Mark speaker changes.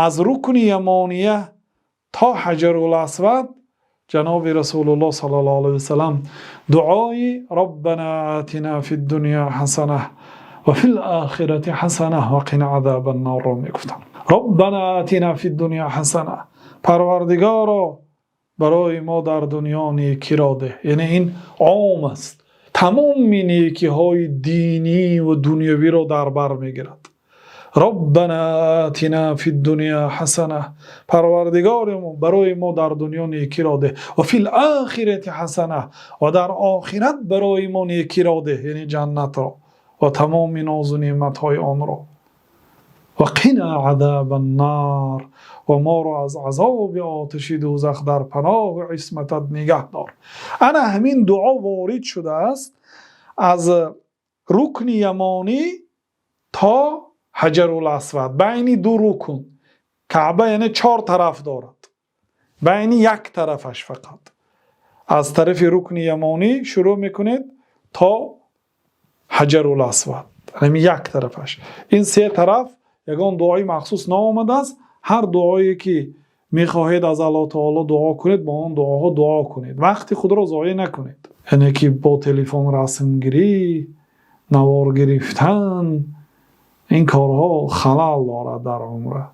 Speaker 1: Аз Рукни Ямония то Ҳаҷарул Асвад ҷаноби Расулуллоҳ саллаллоҳу алайҳи васаллам дуои «Роббано отино фид-дунё ҳасана ва фил-охирати ҳасана ва қино азобан-нор» мегуфтанд. «Роббано отино фид-дунё ҳасана», Парвардигоро, барои мо дар дунё некиро деҳ. Яъне ин ом аст, тамоми некиҳои динӣ ва дунявиро дар бар мегирад. «Роббано отино фид-дунё ҳасана», Парвардигори мо, барои мо дар дунё некиро деҳ, ва фил-охирати ҳасана, ва дар охират барои мо некиро деҳ, яъне ҷаннатро ва тамоми нозу неъматҳои онро, ва қино азобан-нор, ва моро аз азоби оташи дӯзах дар паноҳу исматат нигаҳ дор. Ана ҳамин дуо ворид шудааст аз Рукни Ямонӣ то Ҳаҷарул Асвад, байни ду рукн. Каъба яъне чор тараф дорад, байни як тарафаш фақат аз тарафи Рукни Ямонӣ шурӯъ мекунед то Ҳаҷарул Асвад, ҳамин як тарафаш. Ин се тараф ягон дуои махсус наомадааст. Ҳар дуое ки мехоҳед аз Аллоҳ таоло дуо кунед, бо он дуоҳо дуо кунед, вақти худро зоеъ накунед. Яъне ки бо телефон расмгирӣ, навор гирифтан, ин корҳо халал дорад дар умра.